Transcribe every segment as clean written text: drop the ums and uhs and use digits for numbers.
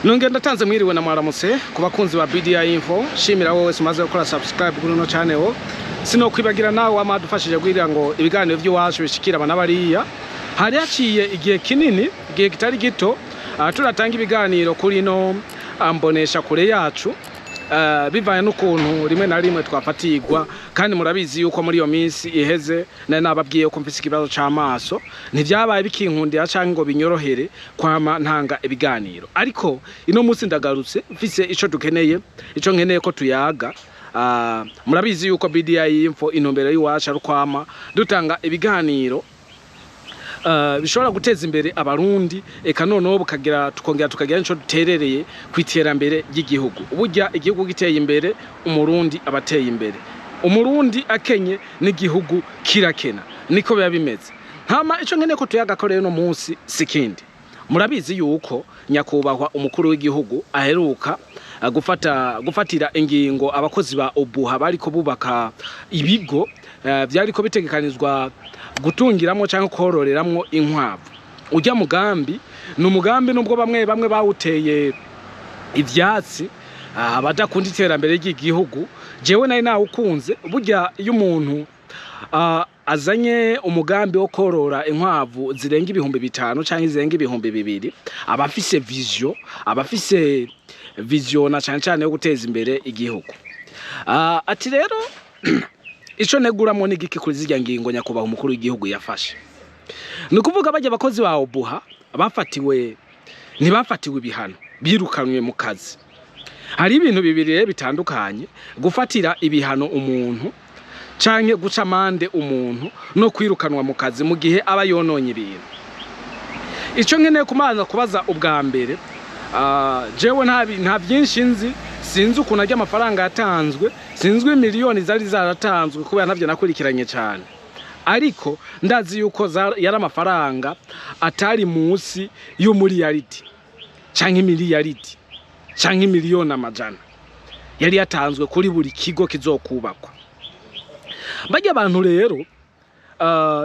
Nongeye ndatanze mwiriwe na mwaramutse ku bakunzi ba BDI Info. Shimira wowe wese umaze gukora subscribe kuri uno channel. Sinokwibagira nawe wamadufashije kugira ngo ibiganiro by'iwacu bishikira abana bariya. Hari haciye igihe kinini, igihe kitari gito, turatanga ibiganiro kuri ino mbonesha kure yacu, bivanye n'ukuntu rimwe na rimwe twafatirwa. Kandi murabizi yuko muri iyo minsi iheze nari nababwiye ko mfise ikibazo c'amaso, ntivyabaye bikinkundira canke ngo binyorohere kwama ntanga ibiganiro. Ariko ino munsi ndagarutse mfise ico dukeneye, ico nkeneye ko tuyaga. Murabizi yuko BDI Info intumbero y'iwacu ari ukwama dutanga ibiganiro bishobora guteza imbere Abarundi, eka noneho bukagira tukongera tukagira nico duterereye ku iterambere ry'igihugu. Burya igihugu giteye imbere, Umurundi abateye imbere. Umurundi akenye n'igihugu kirakena, niko biba bimeze. Hama ico nkeneye ko tuyaga ko rero no munsi sikindi, murabizi yuko nyakubahwa umukuru w'igihugu aheruka gufatira ingingo abakozi ba Obuha bariko bubaka ibigo vyariko bitegekanizwa gutungiramo cyangwa kororeramwo inkwavu. Ujya mugambi ni umugambi nubwo bamwe bamwe bawuteye ivyatsi, abadakunda iterambere ry'igihugu, jewe nari nawukunze. Burya iyo umuntu azanye umugambi wo korora inkwavu zirenga 5000 canke zirenga 2000, aba afise vision, aba afise vision na cane cane yo guteza imbere igihugu. Ati rero ico neguramwo ni igiki kuri zirya ngingo nyakubahwa umukuru w'igihugu yafashe? Ni ukuvuga bajya abakozi ba Obuha bafatiwe, ntibafatiwe ibihano, birukanwe mu kazi. Hari ibintu bibiri rero bitandukanye: gufatira ibihano umuntu canke guca amande umuntu, no kwirukanwa mu kazi mu gihe aba yononye ibintu. Ico nkeneye kumanza kubaza ubwa mbere, jewe nta byinshi nzi, sinzi ukuntu ajya amafaranga yatanzwe, sinzi miliyoni zari zaratanzwe kubera ntavyo nakurikiranye cyane, ariko ndazi yuko yari amafaranga atari munsi y'umuriyaridi canke miliyaridi canke miliyoni amajana yari yatanzwe kuri buri kigo kizokubakwa. Bajya abantu rero,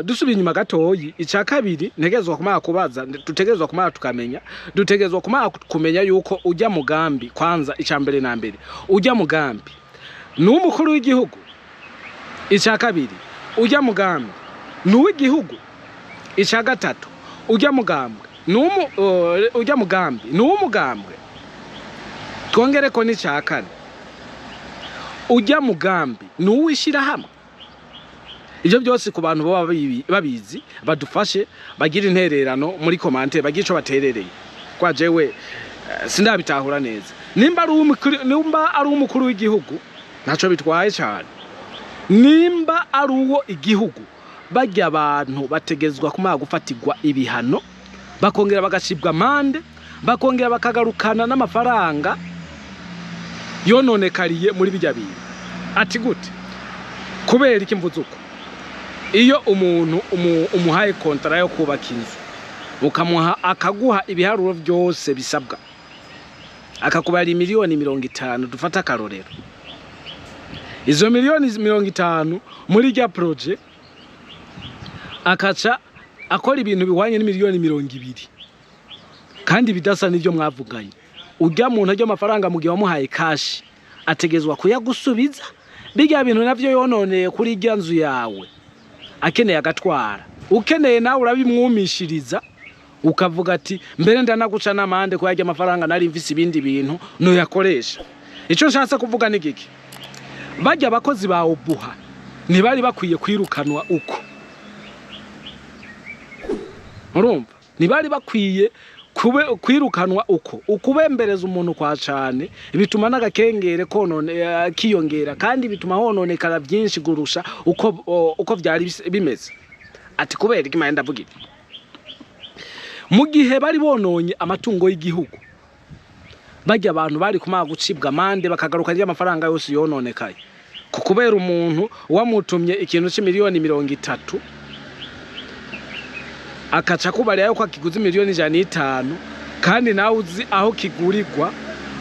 dusubiye inyuma gatoyi, icya kabiri ntegerezwa kumara kubaza, dutegerezwa kumara tukamenya, dutegerezwa kumara kumenya yuko ujya mugambi kwanza, icya mbere na mbere, ujya mugambi ni uw'umukuru w'igihugu. Icya kabiri, ujya mugambi ni uw'igihugu. Icya gatatu, ujya mugambwe ni ujya mugambi ni uw'umugambwe. Twongere ko n'icya kane, ujya mugambi ni uw'ishyirahamwe. Ibyo byose ku bantu baba babizi badufashe, bagira intererano muri commentaire, bagira ico baterereye kwa jewe sindabitahura neza. Nimba ari umukuru w'igihugu ntaco bitwaye cyane, nimba ari uwo igihugu, bajya abantu bategezwa kumara gufatirwa ibihano, bakongera bagacibwa amande, bakongera bakagarukana n'amafaranga yononekariye muri bijya bintu. Ati gute? Kubera iki mvuze uko? Iyo umuntu umuhaye kontara yo kubaka inzu, ukamuha akaguha ibiharuro byose bisabwa, akakubara miliyoni 50, dufata akarorero, izo miliyoni 50 muri rya projet, akaca akora ibintu bihwanye n'imiliyoni 20 kandi bidasa n'ibyo mwavuganye, ujya muntu ajya amafaranga mu gihe wamuhaye cash ategezwa kuyagusubiza. Bijya bintu navyo yononeye kuri irya nzu yawe akeneye agatwara, ukeneye nawe urabimwumishiriza, ukavuga ati mbere ndanaguca n'amande ko yarya amafaranga nari mfise ibindi bintu nuyakoresha. Ico nshatse kuvuga ni giki? Bajya abakozi ba Obuha ntibari bakwiye kwirukanwa uko urumva, ntibari bakwiye kwirukanwa uko. Ukubembereza umuntu kwa cane bituma n'agakengere konone kiyongera, kandi bituma hononekara byinshi gurusha uko vyari bimeze. Ati kubera iki ndavuga ibi? Mu gihe bari bononye amatungo y'igihugu, bajya abantu bari kumara gucibwa amande, bakagaruka ry'amafaranga yose yononekaye. Ku kubera umuntu wamutumye ikintu c'imiliyoni 30, akaca kubarira yuko akiguze miliyoni 105, kandi nawe uzi aho kigurirwa,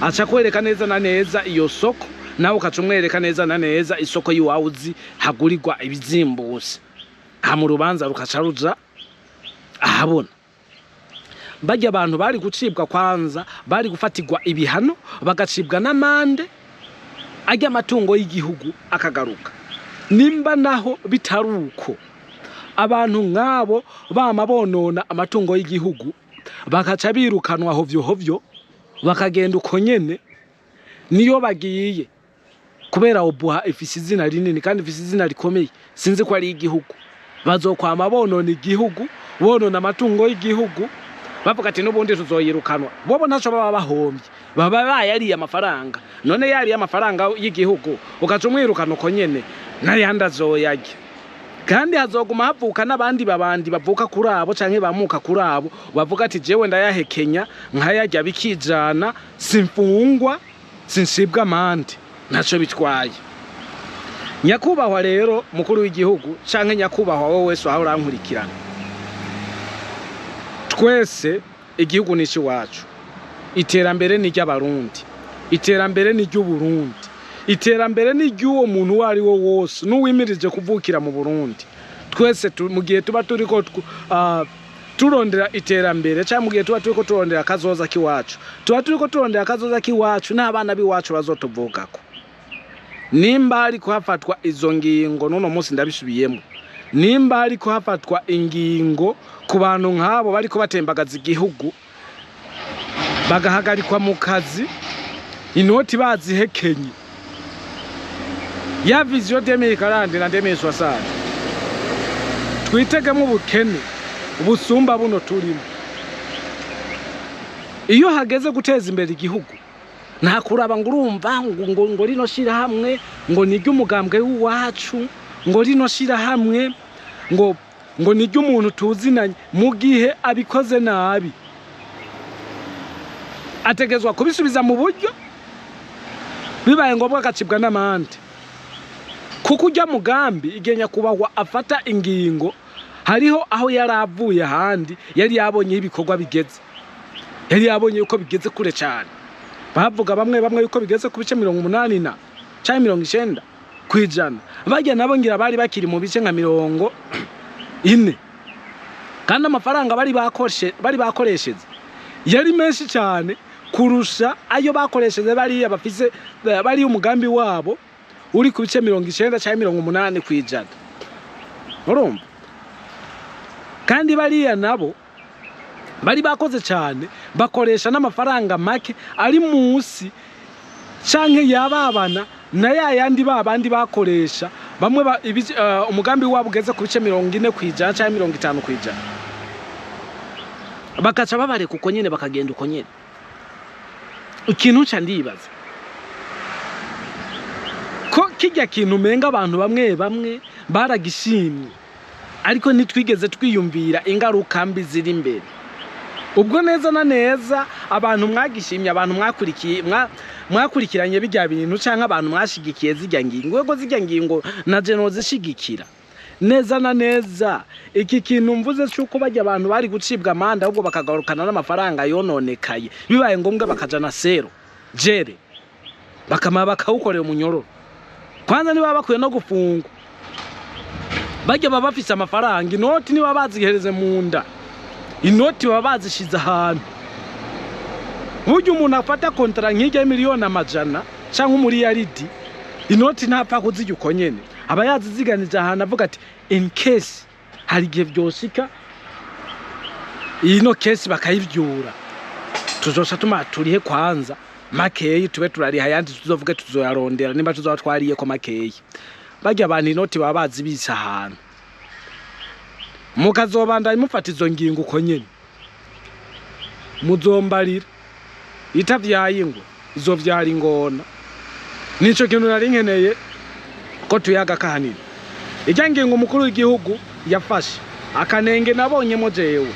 aca kwereka neza na neza iyo soko, nawe ukaca umwereka neza na neza isoko y'iwawe uzi hagurirwa ibizimbutse, hama urubanza rukaca ruja ahabona. Bajya abantu bari gucibwa kwanza, bari gufatirwa ibihano, bagacibwa n'amande, ajya amatungo y'igihugu akagaruka. Nimba naho bitari uko, abantu nk'abo bama bonona amatungo y'igihugu, bakaca birukanwa hovyo hovyo, bakagenda uko nyene. Niyo bagiye, kubera OBUHA ifise izina rinini kandi ifise izina rikomeye, sinzi ko ari igihugu, bazokwama bonona igihugu, bonona amatungo y'igihugu, bavuga ati n'ubundi tuzoyirukanwa. Bobo ntaco baba bahombye, baba bayariye amafaranga. None yariye amafaranga y'igihugu, ugaca umwirukana uko nyene, n'ayandi azoyarya. Kandi hazoguma havuka n'abandi babandi bavuka kuri abo canke bamuka kuri abo, bavuga ati jewe ndayahekenya nkayarya bikijana, simfungwa, sincibwa amande, ntaco bitwaye. Nyakubahwa rero mukuru w'igihugu, canke nyakubahwa wowe wese aho urankurikirana, twese igihugu ni iwacu. Iterambere ni ry'Abarundi, iterambere ni ry'Uburundi, iterambere ni ry'uwo muntu uwo ari we wose n'uwimirije kuvukira mu Burundi. Twese mu gihe tuba turiko turondera iterambere, cyangwa mu gihe tuba turiko turondera akazoza k'iwacu, tuba turiko turondera akazoza k'iwacu n'abana b'iwacu bazotuvukako. Nimba hariko hafatwa izo ngingo n'uno munsi, ndabisubiyemo, nimba hariko hafatwa ingingo ku bantu nk'abo bariko batembagaza igihugu, bagahagarikwa mu kazi, inoti bazihekenye, ya vision 2040 na 2060, twitegemo ubukene ubusumba buno turimo. Iyo hageze guteza imbere igihugu, nta kuraba ngo urumva ngo rino shirahamwe ngo ni ry'umugambwe w'iwacu, ngo rino shirahamwe ngo ni ry'umuntu tuzinanye. Mu gihe abikoze nabi, ategezwa kubisubiza mu buryo, bibaye ngombwa agacibwa n'amande. Kuko ujya mugambi, igihe nyakubahwa afata ingingo, hariho aho yari avuye ahandi, yari yabonye ibikorwa bigeze, yari yabonye yuko bigeze kure cyane. Bavuga bamwe bamwe yuko bigeze ku bice 80 na canke 90%. Bajya nabo ngira bari bakiri mu bice nka 40, kandi amafaranga bari bakoresheje yari menshi cyane kurusha ayo bakoresheje bariya bafise bari umugambi wabo uri ku bice 90 canke 80%. Urumva, kandi bariya nabo bari bakoze cyane, bakoresha n'amafaranga make ari munsi canke yababana na ya yandi babandi bakoresha bamwe umugambi wabo ugeze ku bice 40% canke 50%, bakaca babareka uko nyene, bakagenda uko nyene. Ikintu nca ndibaza ko kijya kintu umenga abantu bamwe bamwe baragishimye, ariko ntitwigeze twiyumvira ingaruka mbi ziri imbere. Ubwo neza na neza abantu mwagishimye, abantu mwakurikiye, mwakurikiranye bijya bintu, canke abantu mwashigikiye zijya ngingo, yego zijya ngingo na je nozishigikira neza na neza. Iki kintu mvuze cyuko bajya abantu bari gucibwa amande, ahubwo bakagarukana n'amafaranga yononekaye, bibaye ngombwa bakaja na sero jere, bakamara bakawukorera umunyororo kwanza, niba bakwiye no gufungwa. Bajya baba bafise amafaranga, inoti niba bazihereze mu nda, inoti baba bazishize ahantu. Burya umuntu afata contrat nk'ijya miliyoni amajana canke umuriyaridi, inoti ntapfa kuzirya uko nyene, aba yaziziganije ahantu, avuga ati in case hari igihe vyoshika ino case bakayivyura, tuzoca tumara turihe kwanza makeyi, tube turariha ayandi tuzovuge tuzoyarondera nimba tuzoba twariyeko makeyi. Barya abantu inoti baba bazibitse ahantu. Mukazobandanya mufata izo ngingo uko nyene, muzombarira, itavyaye ingwe izovyara ingona. Nico kintu nari nkeneye ko tuyaga kahanini. Ijya ngingo umukuru w'igihugu yafashe, akanenge nabonyemo jewe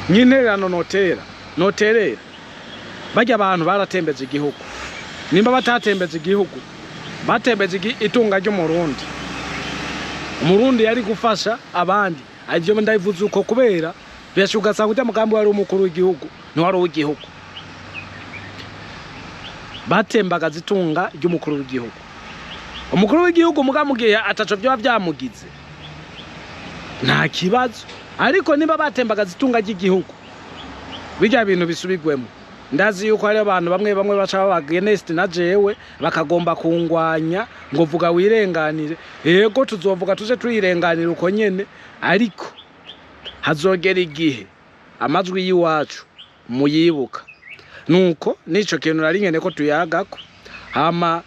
nk'intererano noterera, barya abantu baratembeje igihugu. Nimba batatembeje igihugu, batembeje itunga ry'Umurundi. Umurundi yari gufasha abandi. Ivyo ndabivuze uko kubera benshi ugasanga ujya mugambi wari umukuru w'igihugu ntiwari uw'igihugu, batembagaza itunga ry'umukuru w'igihugu. Umukuru w'igihugu muga mu gihe ataco vyoba vyamugize, nta kibazo. Ariko niba batembagaza itunga ry'igihugu Bijya bintu bisubigwemo. Ndazi yuko hari abantu bamwe bamwe baca baba against na jewe, bakagomba kungwanya ngo vuga wirenganire. Yego, tuzovuga, tuje turirenganira uko nyene, ariko hazogera igihe amajwi y'iwacu muyibuka. Nuko nico kintu nari nkene ko tuyagako. Hama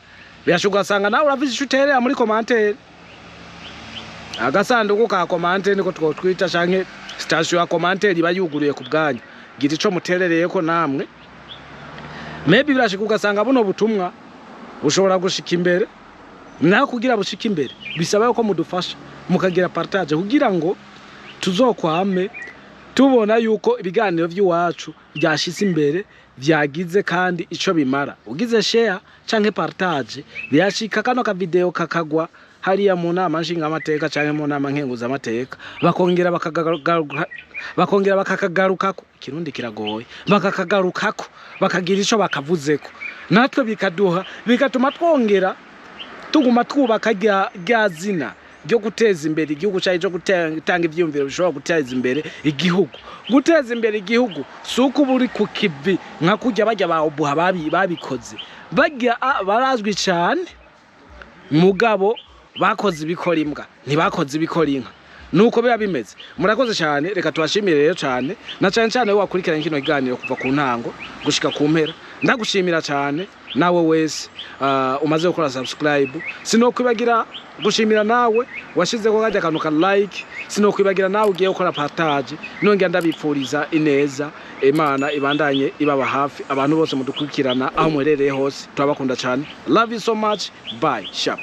birashoboka ugasanga nawe urafise ico uterera muri commentaire, agasanduku ka commentaire niko twotwita, canke station ya commentaire iba yuguruye ku bwanyu. Gira ico muterereyeko namwe. Maybe birashika ugasanga buno butumwa bushobora gushika imbere. Naho kugira bushike imbere bisaba yuko mudufasha mukagira partage, kugira ngo tuzokwame tubona yuko ibiganiro by'iwacu byashitse imbere, vyagize kandi ico bimara. Ugize share canke partage, birashika kano ka video kakagwa hariya mu nama nshingamateka canke mu nama nkenguzamateka, bakongera bakakagarukako. Ikirundi kiragoye. Bakakagarukako, bakagira ico bakavuzeko, natwe bikaduha, bigatuma twongera tuguma twubaka rya zina ryo guteza imbere igihugu cyacu, cyo gutanga ivyiyumviro bishobora guteza imbere igihugu. Guteza imbere igihugu si uko uba uri ku kivi nka kurya bajya ba obuha babikoze. Bajya barazwi cyane, mugabo bakoze ibikora imbwa, ntibakoze ibikora inka. Nuko biba bimeze. Murakoze cyane. Reka tubashimire rero cyane, na cyane cyane wowe wakurikiranye kino kiganiro kuva ku ntango gushika ku mpera. Ndagushimira cyane nawe wese umaze gukora subscribe. Sinokwibagira gushimira nawe washizeko kajya akantu ka like. Sinokwibagira nawe ugiye gukora partage. Nongera ndabipfuriza ineza, Imana ibandanye ibaba hafi. Abantu bose mudukurikirana aho muherereye hose, turabakunda cyane. Love you so much. Bye. Sharp.